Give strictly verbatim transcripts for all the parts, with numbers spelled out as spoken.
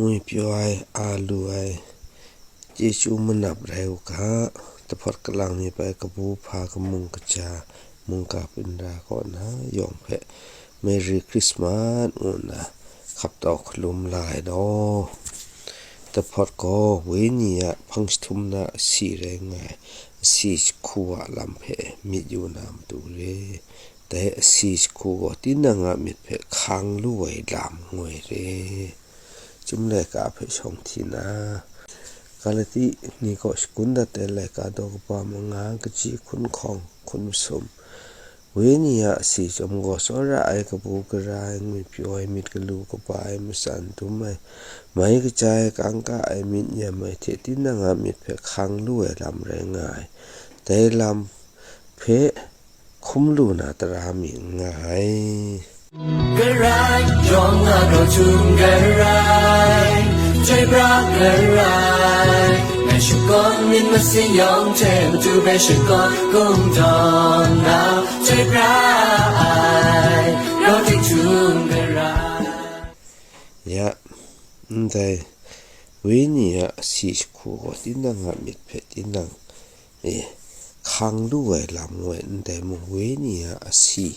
Ngwi pyaw ai, a lu ai, chyeju manap rai u ga, tahpawt kalang mi bai kabu hpa kamung kaja, mungga pinra kaw na yawng hpe Merry Christmas ngu nna hkap tau hkalum la ai law. Tahpawt gaw, Wenyi a hpang jahtum na asi rai nga ai, asi jahku a lam hpe myit yu na matu re. Dai asi jahku gaw tinang a myit hpe hkang lu ai lam ngu ai re. Chyum laika hpe shawng hti na, Galati ni kaw shakun dat ai laika daw kaba manga, kaji hkun hkawng hkun masum. Wenyi a asi chyawm gaw, tsawra ai, kabu gara ai, ngwi pyaw ai, myit galu kaba ai, matsan dum ai, mai kaja ai, kangka ai, myit nem ai hte tinang a myit hpe hkang lu ai lam rai nga ai. Dai lam hpe hkum lu na tara mi n nga ai. Garai, yawng a gaw htum garai, chyoi pra garai, ngai shakawn myit masin yawng hte matu hpe shakawn kungdawn na, chyoi pra ai, rau ting htum garai. Ya, ndai Wenyi a asi jahku gaw tinang a myit hpe tinang e, hkang lu ai lam ngu ai, ndai mung Wenyi a asi,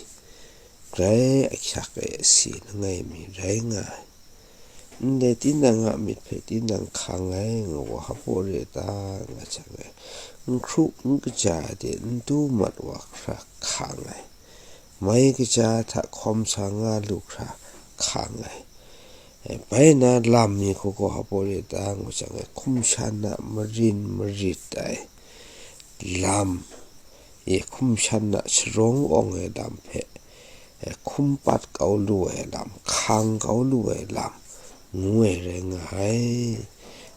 grai ahkyak ai asi langai mi rai nga ai. Ndai tinang a myit hpe tinang hkang ai ngu wa hpaw re ta nga jang ai, n hkru n kaja ai de n du mat wa hkra hkang ai, mai kaja hta hkawm sa nga lu hkra hkang ai. E, bai na lam mi hku gaw hpaw re ta ngu jang ai, hkum shan a marin marit ai lam, e, hkum shan a sharawng awng ai lam hpe, e, hkum pat kau lu ai lam, hkang kau lu ai lam, ngu ai rai nga ai.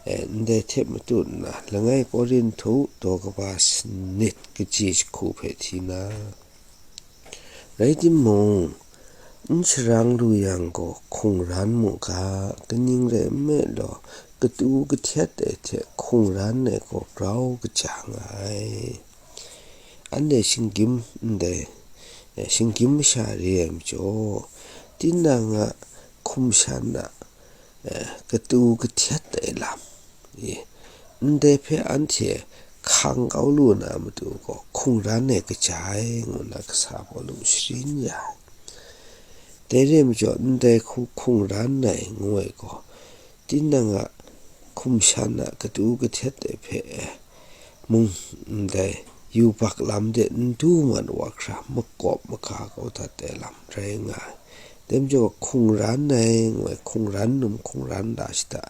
E, ndai hte matu nna, langai Korinhtu daw kaba sanit kaji jahku hpe hti na, rai timung, n sharang lu yang gaw hkungran mu ga, kaning rai nme law, katu kahtet ai hte hkungran ai gaw grau kaja nga ai. Anhte shinggyim ndai, eh, shinggyim masha re ai majaw, tinang a hkum shan a, eh, katu kahtet ai lam, eh, ndai hpe anhte hkang kau lu na matu gaw, hkungran ai kaja ai, ngu na kasa Pawlu sharin ya ai. Dai re ai majaw, ndai hku hkungran ai ngu ai gaw, tinang a hkum shan a katu kahtet ai hpe, eh, mung ndai yubak lam de n du mat wa hkra makawp maka kau dat ai lam rai nga ai. Dai majaw, hkungran ai ngu ai, hkungran num hkungran la shada,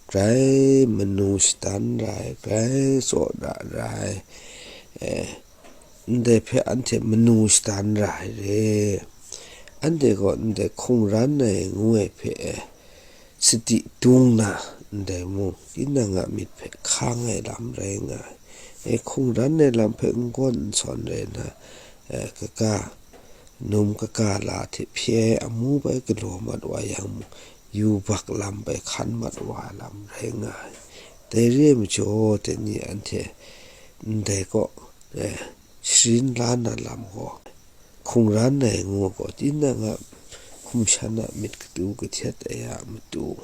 grai manu shadan ra ai, grai tsawra ra ai, eh, ndai hpe anhte manu shadan ra ai re. Anhte gaw ndai hkungran ai ngu ai hpe, eh, sadi dung na, ndai mung tinang a myit hpe hkang ai lam rai nga ai. E, hkungran ai lam hpe n gawn n sawn rai nna, e, kaga, num kaga la hte hpye ai amu bai galaw mat wa yang mung, yubak lam bai hkan mat wa ai lam rai nga ai. Dai re ai majaw, dai ni anhte ndai kaw, e, sharin la na lam gaw, hkungran ai ngu gaw, tinang a hkum shan a myit katu kahtet ai a matu,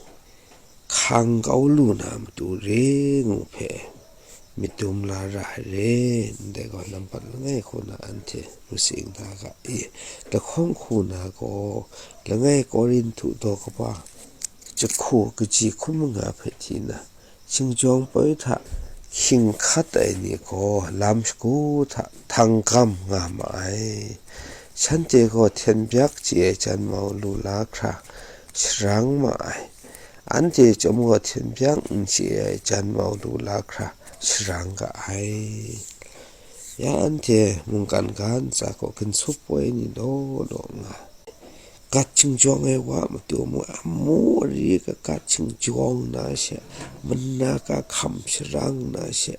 hkang kau lu na matu re ngu hpe myit dum la ra ai re. Ndai gaw, lampat langai hku na anhte masing da ga i, lahkawng hku na gaw, langai Korinhtu daw kaba jahku kaji hkun manga hpe hti na, shingjawng poi hta hkying hkat ai ni gaw lam shagu hta htang gam nga ma ai. Shanhte gaw hten byak chye ai jan mau lu la hkra sharang ma ai. Anhte chyawm gaw hten byak n chye ai jan mau lu la hkra sharang ga ai. Ya anhte mungkan ga ntsa gaw ginsup poi ni law law nga ai. Gat shingjawng ai wa matu mung, amu ari kagat shingjawng na she, mana kahkam sharang na she,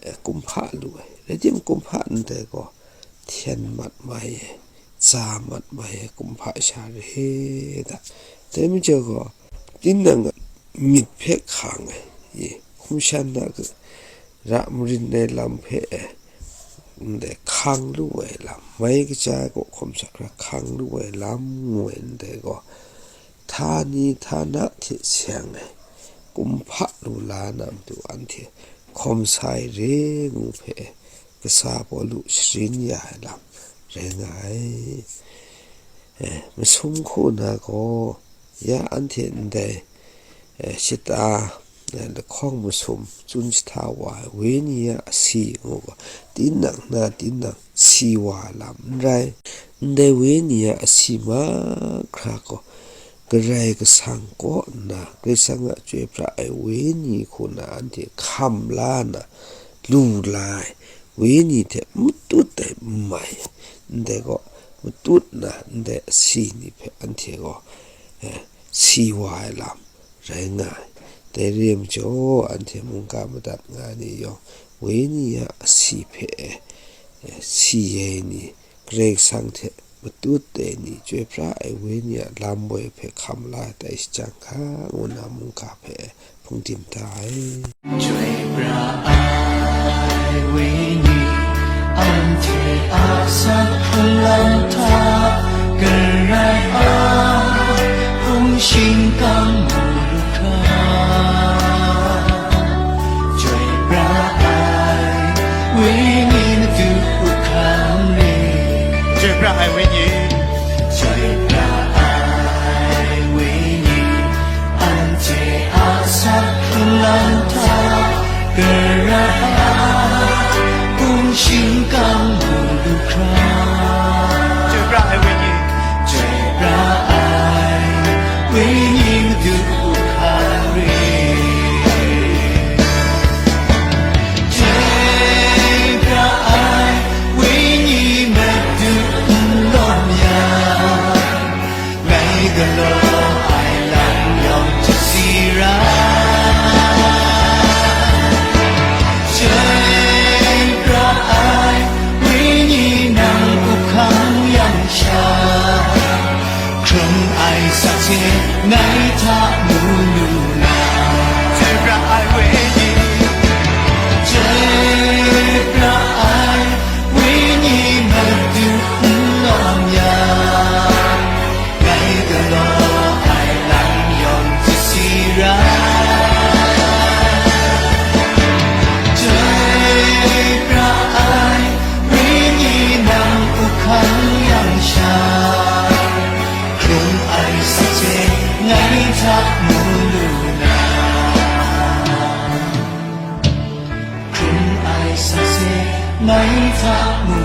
eh, kumhpa lu ai. Rai timung, kumhpa ndai gaw, hten mat mai ai, tsa mat mai ai kumhpa sha re da. Dai majaw gaw, tinang a myit hpe hkang ai, ye, hkum shan na ra marin ai lam hpe, eh, ndai hkang lu ai lam, mai kaja ai gaw hkawm sa hkra hkang lu ai lam ngu ai ndai gaw, htani htana hte seng ai, kumhpa lu la na matu anhte hkawm sa ai re ngu hpe, kasa Pawlu sharin ya ai lam rai nga ai. Eh, masum hku na gaw, ya anhte ndai, eh, shata, eh, lahkawng masum tsun jahta wa ai wenyi a asi ngu gaw, tinang na tinang si wa ai lam n rai. Ndai wenyi a asi mahkra gaw, Karai Kasang kaw nna Karai Kasang a chyoi pra ai wenyi hku na anhte hkam la nna lu la ai wenyi hte matut ai n mai, ndai gaw matut na ndai asi ni hpe anhte gaw, eh, si wa ai lam rai nga ai. Dai re ai majaw, anhte mungga madat nga ai ni yawng, wenyi a asi hpe, eh, si ai ni, Karai Kasang hte matut ai ni, chyoi pra ai wenyi a lam woi hpe hkam la ai tai shajang hka, ngu na mungga hpe hpungdim da ai. Chyoi pra ai wenyi, anhte a asak hkrung lam hta, Karai a hpung shingkang mu lu hkra. Chyoi pra ai wenyi madu u hkang re. Chyoi pra ai wenyi. Chyoi pra ai wenyi, anhte a asak hkrung lam hta, Karai a hpung shingkang mu lu hkra. Chyoi pra ai wenyi. Chyoi pra ai wenyi madu u hkang re. Chyoi pra ai wenyi madu n lawm yang, ngai galaw ai lam yawng hte si ra. Chyoi pra ai wenyi nang u hkang yang sha, hkrung ai sakse ngai hta mu lu na. Chyoi pra ai wenyi. Chyoi pra ai wenyi madu n lawm yang, ngai galaw ai lam yawng hte si ra. Chyoi pra ai wenyi nang u hkang yang sha, hkrung ai sakse ngai hta mu lu na. Hkrung ai sakse ngai hta mu